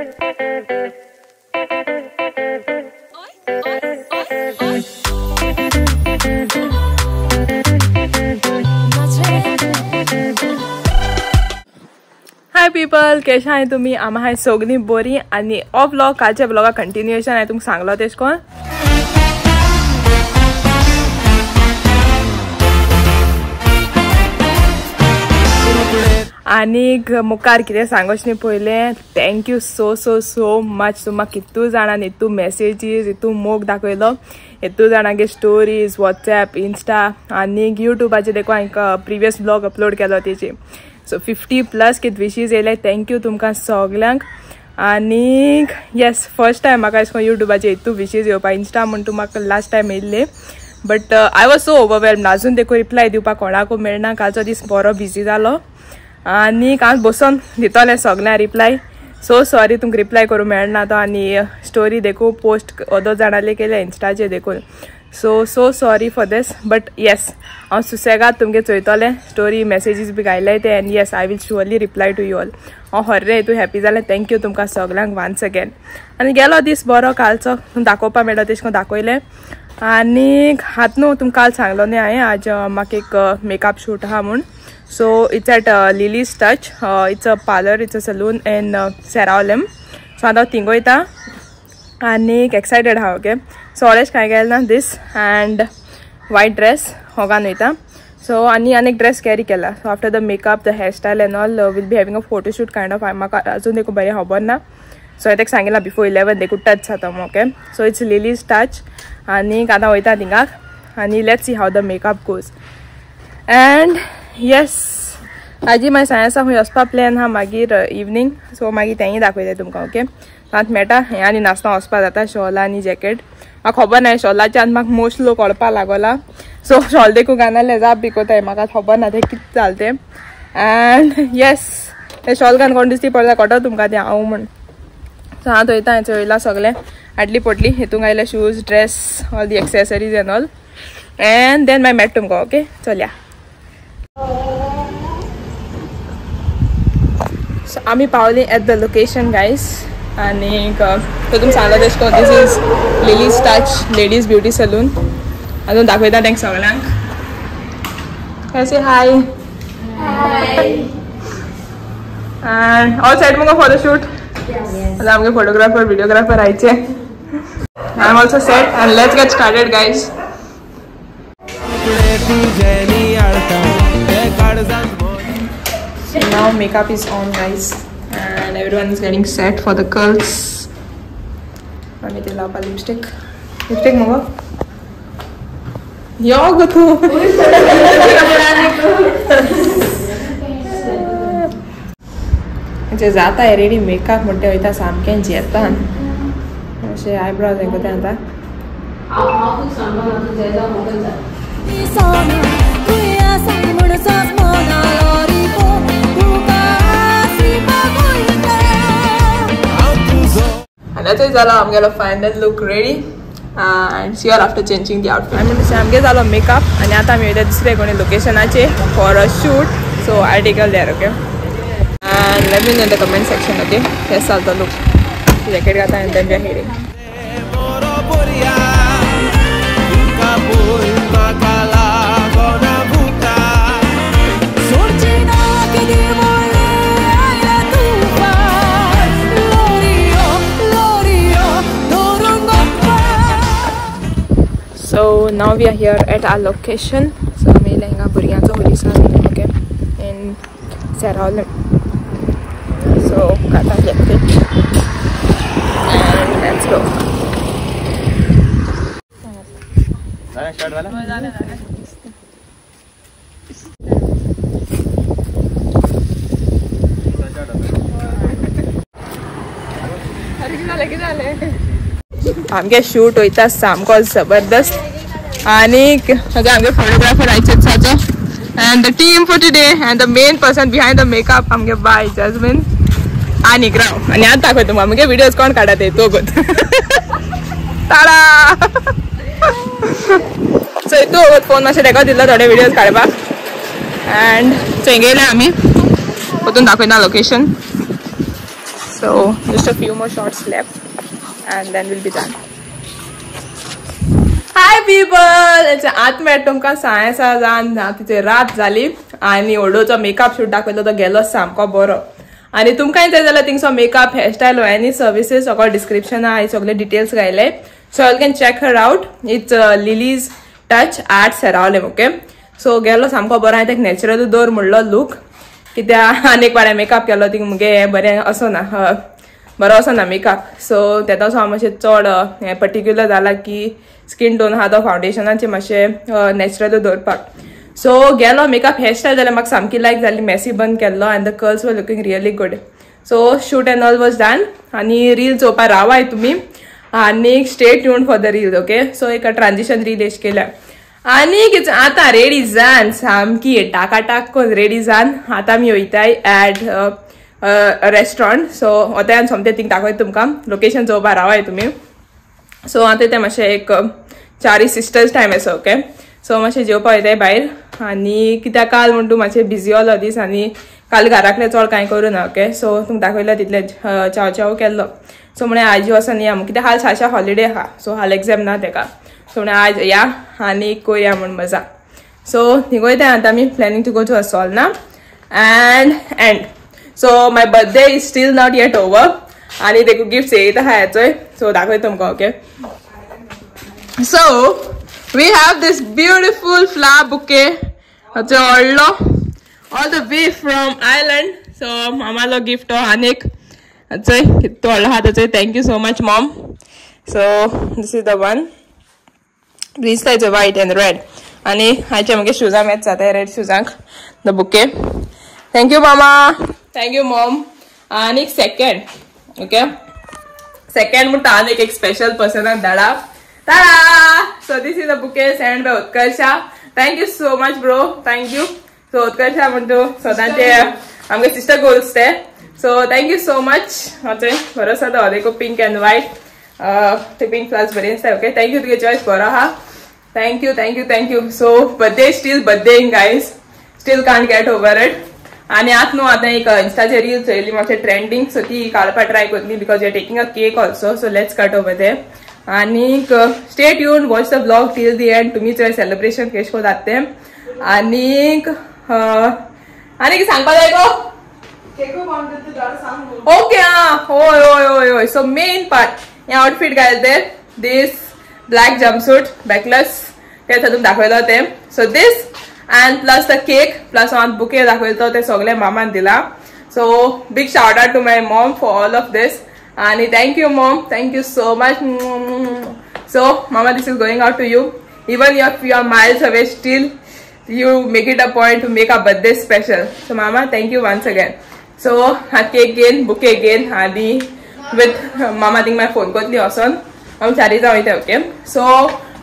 हाय people, केशे आहाय तुमी? आमी आहाय सगळीं बरी आनी हो व्लॉग कालच्या व्लॉगा कंटिन्युएशन हांवें तुमकां सांगलो तेश कोन. आनीक मुखार कितें सांगोच न्ही पयलें, thank you so so so much. तुमकां कितू जाणांनी इतू मॅसेजीस, इतू मोग दाखयलो, इतू जाणांगे स्टोरीज, वॉट्सएप, इंस्टा आनीक युट्यूबाचेर देखून हांवें प्रिवियस ब्लॉग अपलोड केलो तेजे. सो 50 प्लस कित विशीज येयले. Thank you तुमकां सगल्यांक. आनीक येस, फर्स्ट टायम म्हाका अशें करून युट्यूबाचेर इतू विशीज येवपा. इंस्टा म्हण तूं म्हाका लास्ट टायम येयल्ले, but I was so overwhelmed. आजून देखून रिप्लाय दिवपाक कोणाकू मेळना. कालचो दीस बरो बिजी जालो आनी हांव बसून दितलें सगळ्यांक रिप्लाय. सो सॉरी तुमकां रिप्लाय करूं मेळना तो. आनी स्टोरी देखून पोस्ट अदो जाणांले केल्या इंस्टाचेर देखून. So so sorry for this, but yes हांव सुसेगाद तुमगे चोयतलें स्टोरी, मॅसेजीस बी घायले ते. And yes, I will surely reply to you all. हांव हर्रे हितून हॅपी जालें. Thank you तुमकां सगल्यांक वन्स अगेन. आनी गेलो दीस बरो कालचो, दाखोवपा मेळ्ळो तेश करून दाखयलें. आनी आतां न्हू तुमकां काल सांगलो न्ही हांवें, आज म्हाका एक मेकअप शूट आहा म्हूण. So it's at Lily's Touch. It's a parlor, it's a salon in Seraulim. So आतां हांव थिंग वयता आनी एक्सायटेड आहा. ओके, सो ऑरेंज कांय गेलें ना, दीस अँड वायट ड्रेस हो घालून वयता. सो आनी आनी एक ड्रेस कॅरी केला. So after the makeup, the hairstyle and all, will be having a photoshoot kind of. म्हाका अजून देखून बरें खबर ना. सो हांवें ताका सांगिलां बिफोर 11 देखून टच जाता. Okay, so it's Lily's Touch आनी आतां वयता थिंगाक आनी let's see how the makeup goes. And yes, आजी मागीर सांज आसा खंय वचपा प्लॅन आहा मागीर इवनींग. सो मागीर तेंय दाखयता तुमकां. ओके, आतां मेळटा. हें आनी नासतना वचपा जाता. शॉल आनी जॅकेट म्हाका खबर ना. शॉलाच्यान आनी म्हाका मोस्ट लोक कळपा लागोला. सो शॉल देखून घालनासलें जाप बी कोताय, म्हाका खबर ना तें कितें जालें तें. अँड येस, तें शॉल घालून कोण दिसती पडटा कळटा तुमकां तें हांव म्हूण. सो हांव थंयता, हांवें चोयलां सगळें हाडली पोटली, हितूंक आयले shoes, dress, all the accessories and all. And then मागीर मेळटा तुमकां. ओके, चलया. सो आमी पावली एट the location guys. आनीक तो तुमकां सांगलो तेश करून, this is Lily's Touch ladies beauty salon. आजून दाखयता तांकां सगळ्यांक. कशें हाय अँड ऑल सेट मुगो फॉर the shoot. आमगे फोटोग्राफर व्हिडिओग्राफर आयचे. I am also set and let's get started guys. So now makeup is on guys and everyone is getting set for the curls. आमी ते लावपा lipstick. Lipstick मुगो यो गो तूं. म्हणजे जाता रेडी मेकअप म्हणटे वयता सामकें जेतान अशें आयब्रोज हें कोताय आतां. आनी आतां जालो आमगेलो final look ready and see all after changing the outfit. आनी आमगे जालो मेकअप आनी आतां आमी वयता दुसरे कोणी लोकेशनाचेर for a shoot. So I take all there. Okay, and let me know in the comment section. Okay, हें जालो लूक. जॅकेट घाता and then we are heading. So now we are here at our location. So आमी लेंगा भुरग्यांचो होली आसा. Okay, in Seraulim. So घाता jacket and let's go. आमगे shoot वयता सामको जबरदस्त. आनीक आमगे फोटोग्राफर आयचे साजो and the team for today and the main person behind the makeup आमगे बाय जॅस्मिन आनीक राव. आनी आतां दाखयता तुमकां आमगे विडियोज कोण काडटा ते तो गोत. टाडा. सो तूं फोन मातशें रेकॉर्ड दिल्लो थोडे विडियोज काडपाक. अँड थंय गेले आमी, वचून दाखयता location. So just a few more shots left and then we'll be done. Hi people, आत मेळटा तुमकां 6:30 जावन तिचे रात जाली आनी व्हडलोचो मेकअप शूट दाखयलो तो गेलो सामको बरो. आनी तुमकांय जाय जाल्यार थिंगसो मेकअप हेअरस्टायल एनी सर्विसीस सगळो डिस्क्रिप्शन आहा, सगळे details घायले. So you can check her out. It's Lily's touch art Seraulim. Okay, so गेलो सामको बरो. हांवें ताका नॅचरल दवर म्हणलो लूक, कित्याक आनी एक बारे मेकअप केलो थिंग मुगे हें बरें असो ना, बरो असो ना मेकअप. सो तेका हांव मातशें चड हें पर्टिक्युलर जाला की स्कीन टोन आहा तो फावंडेशनाचें मातशें नॅचरल दवरपाक. सो गेलो मेकअप हेअरस्टायल जाल्यार म्हाका सामकी लायक जाली, मेसी बंद केल्लो and the curls were looking really good. So shoot and all was done. आनी रील चोवपा रावाय तुमी आनी stay tune for the reel. Okay, so एक ट्रान्जिशन रील एश केल्या आनी आतां रेडी जान सामकी टाकाटाक करून रेडी जान आतां आमी वयताय एट रेस्टॉरंट. सो आतां सोमतें थिंग दाखयता तुमकां, लोकेशन चोवपा रावाय तुमी. सो आतां तें मातशें एक चारी सिस्टर्स टायम आसा. ओके, सो मातशें जेवपा वयताय भायर आनी कित्याक काल म्हण तूं मातशें बिजी जालो दीस आनी काल घराकडेन चड कांय करूं ना. ओके, सो तुमकां दाखयलो तितलें चाव चाव केल्लो. सो म्हळें आयज वचोन या, कित्याक हाल साशा हॉलिडे आहा, सो हाल एग्जाम ना तेका. सो म्हळें आज या आनी कोया म्हण मजा. सो थिंग वयता आतां आमी planning to go to Assolna and and so my birthday is still not yet over आनी तेका गिफ्ट्स येयत आहा हेचोय. सो दाखयता तुमकां. Okay, so we have this beautiful flower bouquet व्हडलो all the way from Ireland. So मामालो gift हो आनीक चोय कितलो व्हडलो आहा तेचोय. Thank you so much mom. So this is the one, दिसता it's white and red. आनी हाचे म्हगे शुजां मॅच जाता red शुजांक the bouquet. Thank you mama, thank you mom. आनी second, okay second म्हणटा आनीक एक स्पेशल पर्सनाक धाडा. Ta-da! So this is a bouquet sent by Utkarsha. Thank you so much bro, thank you. So Utkarsha म्हणतो स्वतःचे आमगे sister goals ते. So thank you so much. बरो आसा तो देखो पिंक अँड व्हायट ते पिंक फ्लावर्स बरे आसता. Okay, thank you, तुगे चॉयस बरो आहा. Thank you thank you thank you. So birthday still birthday guys, still can't get over it. आनी आतां न्हू आतां एक इंस्टाचेर रील चोयली मातशें ट्रेंडींग, सो ती काडपा ट्राय करतली because you are taking a cake also. So let's cut over there. आनीक stay tune, watch the vlog till the end. तुमी चोय सेलिब्रेशन केश कोन जाता तें. आनीक आनीक सांगपा जाय गो? ओके आं, हय हय हय हय. सो मेन पार्ट हें आउटफीट घायलें तें दीस ब्लॅक जम्पसूट बॅकलेस तें तुमकां दाखयलो तें. So this and plus the cake plus हांव बुके दाखयलो तो तें सगळें मामान दिलां. So big shout out to my mom for all of this. आणि thank you mom, thank you so much. So mama, this is going out to you. Even if you are miles away, still you make it a point to make our birthday special. So mama, thank you once again. So हा cake घेन, bouquet घेन आनी with मामा thing मागीर phone करतली वचोन आमी चारी जावन वयता. ओके, सो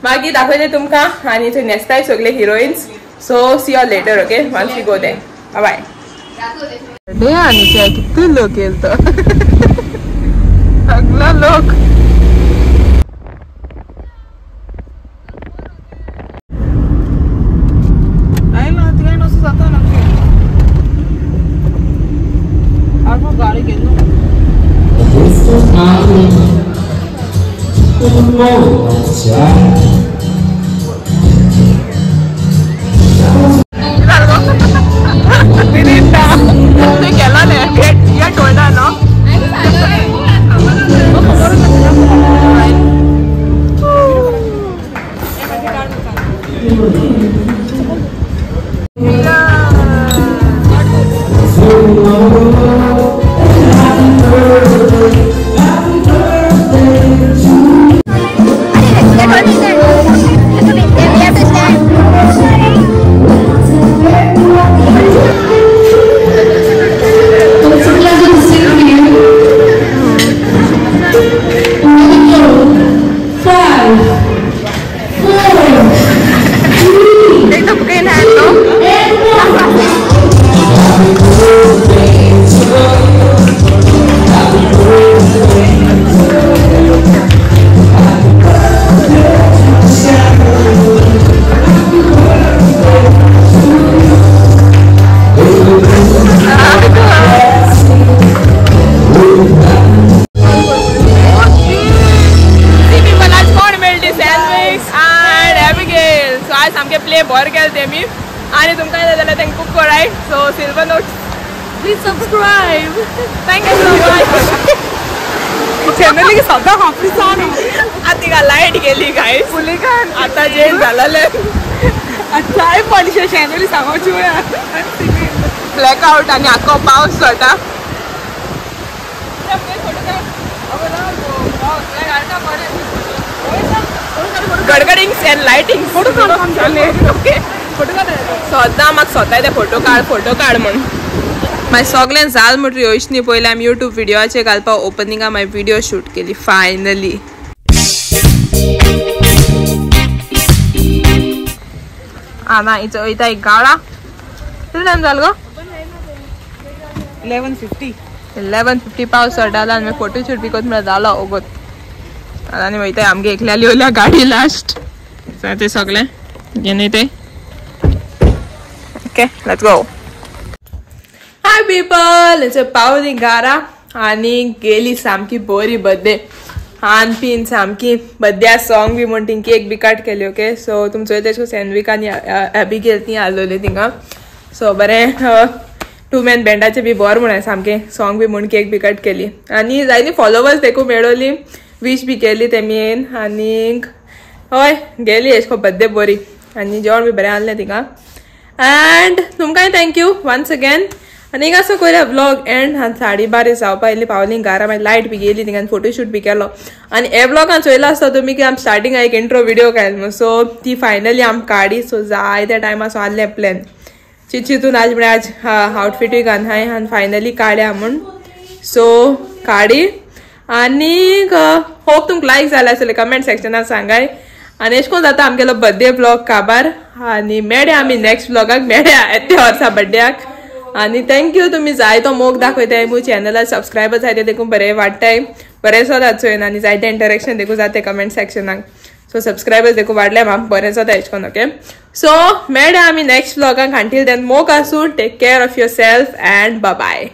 मागीर दाखयते तुमकां आनी थंय न्हेसताय सगळे heroines. So see you later. Okay, once we go there. Bye. आनी कितले लोक येयल तो सगळो लोक. Happy birthday. Thank you so much. Channel सदा ऑफिसान आता लायट गेली गायस आता जेण झालेले चाय पॉलिश चॅनल सांगू ब्लॅकआउट आणि आखो पावस जाता. गडगडिंग्स अँड लायटिंग फोटो ओके सदां म्हाका स्वता ते फोटो काड फोटो काड म्हूण. मागीर सगळें जाल म्हणटरी योजनी पयलीं आमी युट्यूब व्हिडियोचेर घालपाक ओपनिंगा मागीर व्हिडियो शूट केली फायनली. आं ना हिचो वयता एक गाळा. कितलो टायम जालो गो? 11:50. 11:50 पावस चडटालो आनी मागीर फोटो शूट बी कोत म्हळ्यार जालो ओगोत. आनी वयता आमगे एकल्याली उरल्या गाडी लास्ट. ते सगळें घेवन ते. Okay let's go. Hi people, it's पावली घरा आनी गेली सामकी बरी बर्थडे खान पीन सामकी बर्थडे सॉंग बी म्हण तिंग केक बी कट केली. ओके सो तुमचो तेश सँडवीक आनी एबिगेल ती आसलोली थिंगा. सो बरें टू मॅन बँडाचे बी बरें म्हण सामकें सॉंग बी म्हूण केक बी कट केली आनी जायती फॉलोवर्स देखून मेळोली वीश बी केली तेमेन आनीक हय गेली एश कोन बर्थडे बरी आनी जेवण बी बरें आहलें थिंगा. अँड तुमकांय thank you once again. आनी असो करूया व्लॉग एंड. 12:30 जावपा येयली पावली घरा मागीर लायट बी गेली थिंगान फोटोशूट बी केलो आनी हे व्लॉगान चोयलो आसता तुमी की आमी स्टार्टिंग एक इंट्रो व्हिडिओ केलो सो ती फायनली आम काडी. सो जायत्या टायमा सो आहलें प्लॅन चितून आज म्हळ्यार आज आउटफिटूय घालून हांवें आनी फायनली काड्या म्हूण. सो काडी आनी होप तुमकां लायक जालें आसतलें कमेंट सेक्शनान सांगाय. आनी एश कोन जाता आमगेलो बर्थडे व्लॉग काबार आनी मेळ्या आमी नेक्स्ट व्लॉगाक मेळ्या येते वर्सा बर्थडेयाक. आनी thank you तुमी जायतो मोग दाखयताय मू चॅनलार सबस्क्रायबर जायते देखून बरें वाडटाय बरें जाता चोयन आनी जायते इंटरेक्शन देखून जाता कमेंट सेक्शनाक. सो सबस्क्रायबर्स देखून वाडले म्हाका बरें जाता एश कोन. ओके सो मेळ्या आमी नेक्स्ट व्लॉगाक. अंटील then मोग आसूं. Take care of yourself and bye.